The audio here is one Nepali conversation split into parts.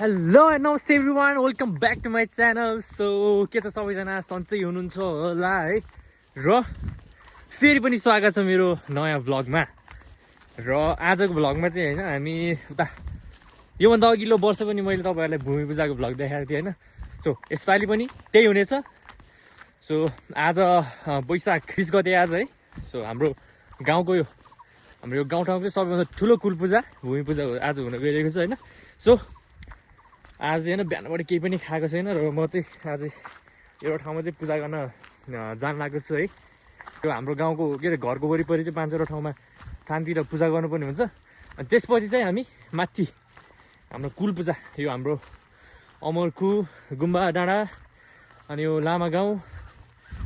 हेलो नमस्ते everyone, welcome back to my channel. So के छ सबैजना सन्चै हुनुहुन्छ होला है। र फेरि पनि स्वागत छ मेरो नयाँ भ्लगमा। र आजको भ्लगमा चाहिँ होइन हामी उता योभन्दा अघिल्लो वर्ष पनि मैले तपाईँहरूलाई भूमि पूजाको भ्लग देखाएको थिएँ होइन। सो यसपालि पनि त्यही हुनेछ। सो आज वैशाख 30 गते आज है। सो हाम्रो गाउँको हाम्रो यो गाउँठाउँको चाहिँ सबैभन्दा ठुलो कुल पूजा भूमि पूजा आज हुन गइरहेको छ होइन। सो आज होइन बिहानबाट केही पनि खाएको छैन र म चाहिँ आज एउटा ठाउँमा चाहिँ पूजा गर्न जान लागेको छु है। त्यो हाम्रो गाउँको के अरे घरको वरिपरि चाहिँ 5-6 ठाउँमा थानतिर पूजा गर्नुपर्ने हुन्छ। अनि त्यसपछि चाहिँ हामी माथि हाम्रो कुल पूजा यो हाम्रो अमरकु गुम्बा डाँडा अनि यो लामा गाउँ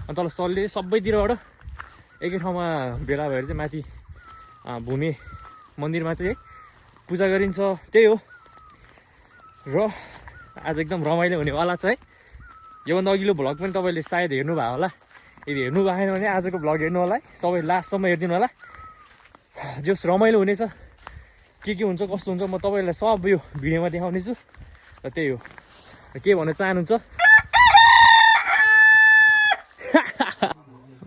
अनि तल सल्ले सबैतिरबाट एकै ठाउँमा भेला भएर चाहिँ माथि भूमि मन्दिरमा चाहिँ है पूजा गरिन्छ। त्यही हो र आज एकदम रमाइलो हुनेवाला छ है। योभन्दा अघिल्लो भ्लग पनि तपाईँले सायद हेर्नुभयो होला। यदि हेर्नु भएन भने आजको भ्लग हेर्नु होला है। सबै लास्टसम्म हेरिदिनु होला। जस रमाइलो हुनेछ। के हुन्छ कस्तो हुन्छ म तपाईँहरूलाई सब यो भिडियोमा देखाउने छु। र त्यही हो, के भन्न चाहनुहुन्छ।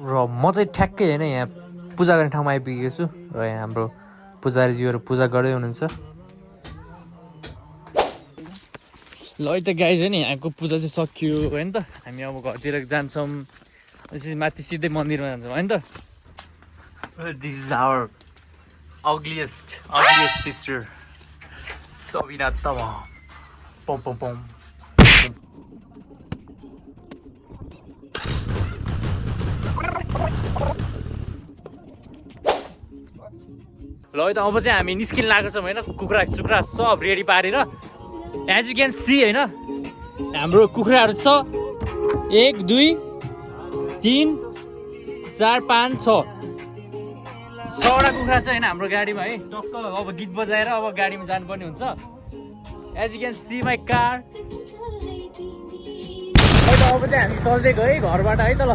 र म चाहिँ ठ्याक्कै होइन यहाँ पूजा गर्ने ठाउँमा आइपुगेको छु र यहाँ हाम्रो पुजारीज्यूहरू पूजा गर्दै हुनुहुन्छ। ल त गाइज होइन यहाँको पूजा चाहिँ सकियो होइन त। हामी अब घरतिर जान्छौँ। त्यसपछि माथि सिधै मन्दिरमा जान्छौँ होइन त। This is our ugliest sister Sabina Tamang. पम पम पम। ल त अब चाहिँ हामी निस्किन लागेको छौँ होइन। कुखुरा सुखुरा सब रेडी पारेर एज यु क्यान सी होइन हाम्रो कुखुराहरू छ 1 2 3 4 5 6 6वटा कुखुरा छ होइन हाम्रो गाडीमा है। टक्क अब गीत बजाएर अब गाडीमा जानुपर्ने हुन्छ। As you can see my car. अब चाहिँ हामी चल्दै गयो है घरबाट है त। ल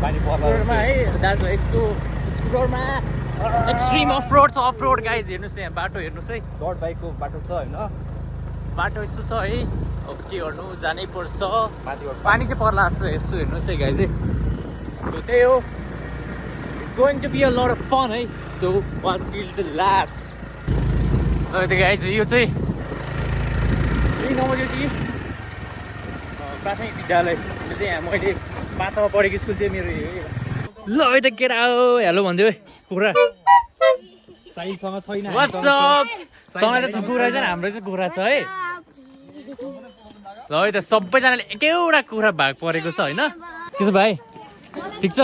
स्कुटरमा है दाजु यसो स्कुटरमा एक्सट्रिम अफ रोड गाइज हेर्नुहोस् यहाँ बाटो हेर्नुहोस् है। डट बाइकको बाटो छ होइन। बाटो यस्तो छ है। अब के गर्नु जानै पर्छ। पानी चाहिँ पर्ला जस्तो यस्तो हेर्नुहोस् है गाइज है। सो त्यही हो, it's going to be a lot of fun है। So watch till the last. त गाइज यो चाहिँ यही नम्बर चाहिँ प्राथमिक विद्यालय। यो चाहिँ यहाँ मैले 5 मा पढेको स्कुल चाहिँ मेरो ल है त केटा हो हेलो भनिदियो है कुखुरा साइसँग छैन। तपाईँलाई चाहिँ कुखुरा चाहिँ हाम्रो चाहिँ कुखुरा छ है। ल है त सबैजनाले एकैवटा कुखुरा भाग परेको छ होइन। के छ भाइ ठिक छ?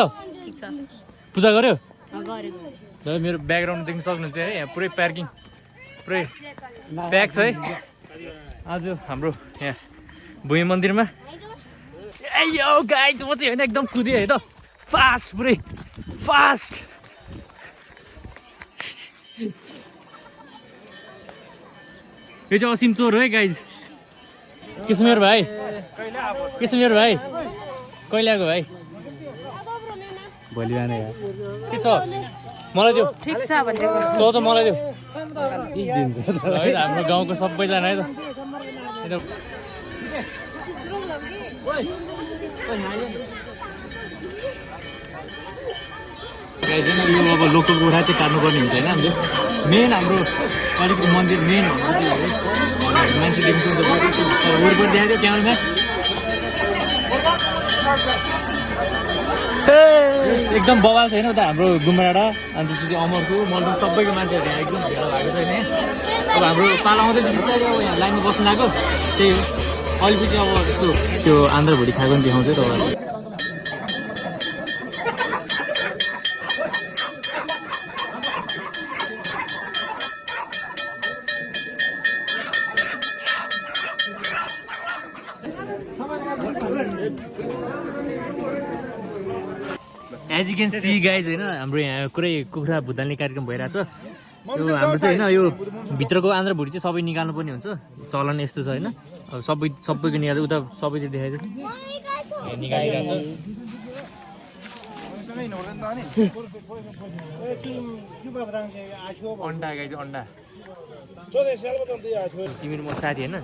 पूजा गर्यो? ल मेरो ब्याकग्राउन्ड देख्न सक्नुहुन्छ है। यहाँ पुरै पार्किङ पुरै प्याक छ है। आज हाम्रो यहाँ भूमि मन्दिरमा यो गाइज म चाहिँ होइन एकदम कुदिएँ है त। फास्ट पुरै फास्ट। यो चाहिँ असिम चोर हो है गाइज। के छ मेरो भाइ? के छ मेरो भाइ? कहिले आएको भाइ? भोलि बिहान के छ मलाई दियो। ठिक छ भने चौ त मलाई दियो। दिन्छ है त हाम्रो गाउँको सबैजना है त। गाइज यो अब लोकल कुखुरा चाहिँ काट्नुपर्ने हुन्छ होइन। हाम्रो मेन हाम्रो अलिकति मन्दिर मेन मान्छे देख्नु वरिपरि देखाइदियो क्यामेरामा। एकदम बवाल छैन उता हाम्रो गुम्बाडा अनि त्यसपछि अमरको मलदुङ सबैको मान्छेहरू यहाँ एकदम भेला भएको छैन। अब हाम्रो पाला आउँदैछ बिस्तारै अब यहाँ लाइनमा बस्नु लाग्यो। त्यही हो अलिपछि अब त्यस्तो त्यो आन्द्रा भुँडी खाएको पनि देखाउँछ तपाईँलाई। As you can see guys होइन हाम्रो यहाँ पुरै कुखुरा भुताल्ने कार्यक्रम भइरहेछ। यो हाम्रो चाहिँ होइन यो भित्रको आन्द्रा भुँडी चाहिँ सबै निकाल्नु पर्ने हुन्छ। चलन यस्तो छ होइन। अब सबैको निकाल्छ उता सबैतिर देखाइदियो निकालिरहेछ। अन्डा गाइज अन्डा तिमी म साथी होइन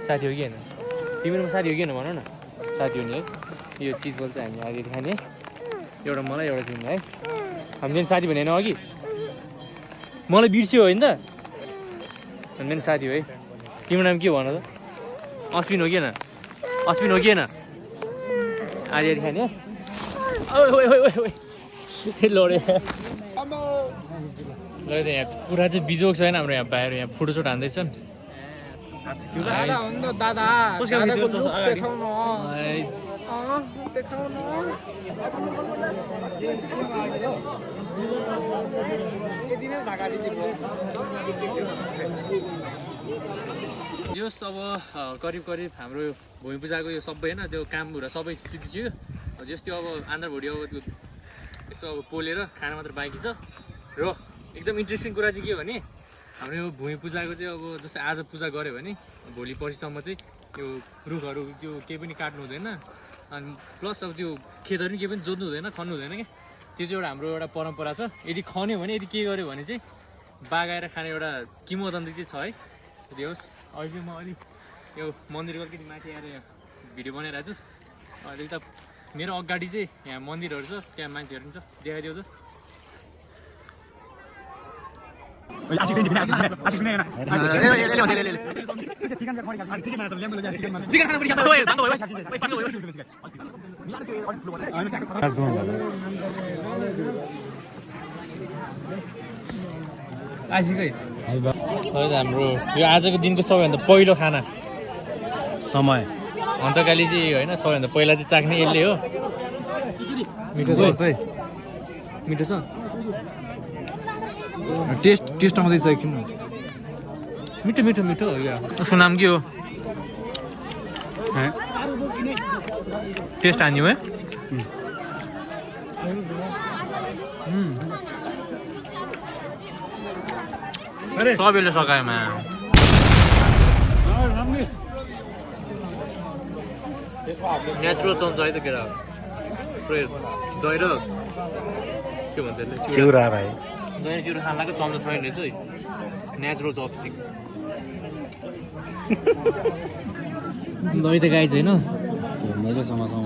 साथी हो कि होइन तिमीहरूमा साथी हो कि होइन भन न साथी हो नि है यो चिज बोल चाहिँ हामी आधी खाने एउटा मलाई एउटा तिमीलाई है हामीले साथी भनेन अघि मलाई बिर्स्यो होइन त हामीले साथी हो है तिम्रो नाम के भन त अश्विन हो कि होइन अश्विन हो कि होइन आधी आधी खाने लडे ल यहाँ पुरा चाहिँ बिजोग छैन हाम्रो यहाँ बाहिर यहाँ फोटोसोट हान्दैछन् यो अब करिब करिब हाम्रो भूमि पूजाको यो सबै होइन त्यो कामहरू सबै सिद्धियो जस्तो अब आन्द्रा भुँडी अब त्यो यसो अब पोलेर खाना मात्र बाँकी छ र एकदम इन्ट्रेस्टिङ कुरा चाहिँ के हो भने हाम्रो यो भूमि पूजाको चाहिँ अब जस्तै आज पूजा गऱ्यो भने भोलि पर्सिसम्म चाहिँ त्यो रुखहरू त्यो केही पनि काट्नु हुँदैन अनि प्लस अब त्यो खेतहरू पनि केही पनि जोत्नु हुँदैन खन्नु हुँदैन क्या त्यो चाहिँ एउटा हाम्रो एउटा परम्परा छ यदि खन्यो भने यदि के गर्यो भने चाहिँ बागाएर खाने एउटा किंवदन्ती चाहिँ छ है त्यो होस् अहिले म अलिक यो मन्दिरको अलिकति माथि आएर यहाँ भिडियो बनाइरहेको छु अहिले त मेरो अगाडि चाहिँ यहाँ मन्दिरहरू छ त्यहाँ मान्छेहरू पनि छ देखाइदियो त हाम्रो यो आजको दिनको सबैभन्दा पहिलो खाना समय अन्तकाली चाहिँ होइन सबैभन्दा पहिला चाहिँ चाख्ने यसले हो मिठो छ मिठो छ टेस्ट आउँदैछ एकछिन मिठो मिठो मिठो उसको नाम के हो टेस्ट हान्यौ है सबैले सकायोमा नेचुरल चम्चा है त केटा दही र के भन्छ चिउरा भाइ दही चिउरा खान लाग्यो चम्चा छैन रहेछ है नेचुरल चपस्टिक दही त गाई छैन मैले समासँग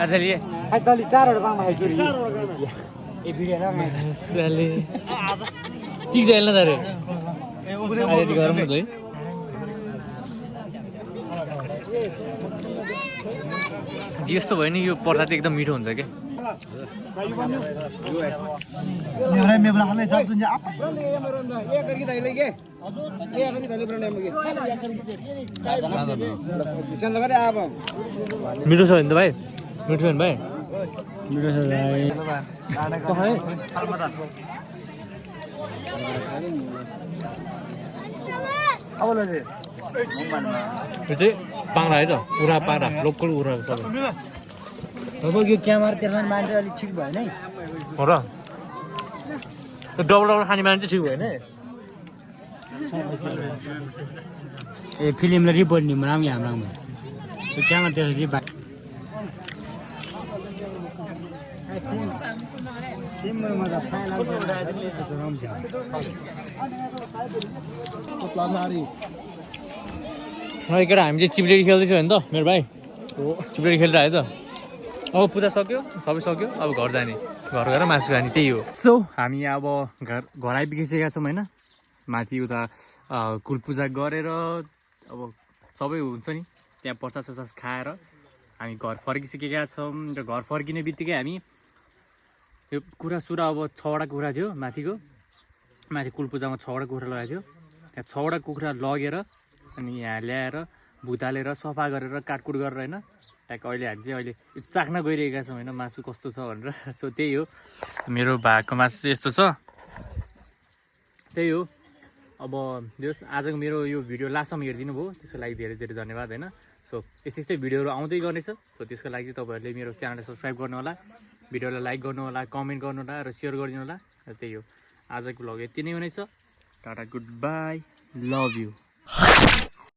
आज लिए तैँले 4 वटा पामा खाइछु ए भिडियो साले ठिक जाएन त रे अहिले गरम हुन्छ है जस्तो भयो नि यो पर्दा चाहिँ एकदम मिठो हुन्छ क्या मिठो छ भने त भाइ मिठो छ भने भाइ मिठो छ भाइ यो चाहिँ पाङ्रा है त उरा पारा लोकल उरा सबै अब यो क्यामेरा त्यसमा मान्छे अलिक ठिक भएन है हो र डबल डबल खाने मान्छे ठिक भएन ए फिल्मले रिपोर्ट नि राम्रो हाम्रो त्यो क्यामेरा त्यसले चाहिँ केटा हामी चाहिँ चिप्लेरी खेल्दैछौँ होइन त मेरो भाइ चिप्लेरी खेलेर आयो त अब पूजा सक्यो सबै सक्यो अब घर जाने घर गएर मासु खाने त्यही हो सो हामी अब घर आइपुगिसकेका छौँ होइन माथि उता कुल पूजा गरेर अब सबै हुन्छ नि त्यहाँ प्रसाद ससाद खाएर हामी घर फर्किसकेका छौँ र घर फर्किने बित्तिकै हामी त्यो कुरासुरा अब 6वटा कुखुरा थियो माथि कुल पूजामा 6वटा कुखुरा लगाएको थियो त्यहाँ 6वटा कुखुरा लगेर अनि यहाँ ल्याएर भुतालेर सफा गरेर काटकुट गरेर होइन ट्याक अहिले हामी चाहिँ अहिले चाख्न गइरहेका छौँ होइन मासु कस्तो छ भनेर सो त्यही हो मेरो भागको मासु चाहिँ यस्तो छ त्यही हो अब जस आजको मेरो यो भिडियो लास्टसम्म हेरिदिनु भयो त्यसको लागि धेरै धेरै धन्यवाद होइन सो यस्तै भिडियोहरू आउँदै गर्नेछ सो त्यसको लागि चाहिँ तपाईँहरूले मेरो च्यानललाई सब्सक्राइब गर्नु होला भिडियोलाई लाइक गर्नु होला कमेन्ट गर्नु होला र सेयर गरिदिनु होला र त्यही हो आजको भ्लग यति नै हुनेछ tata good by love you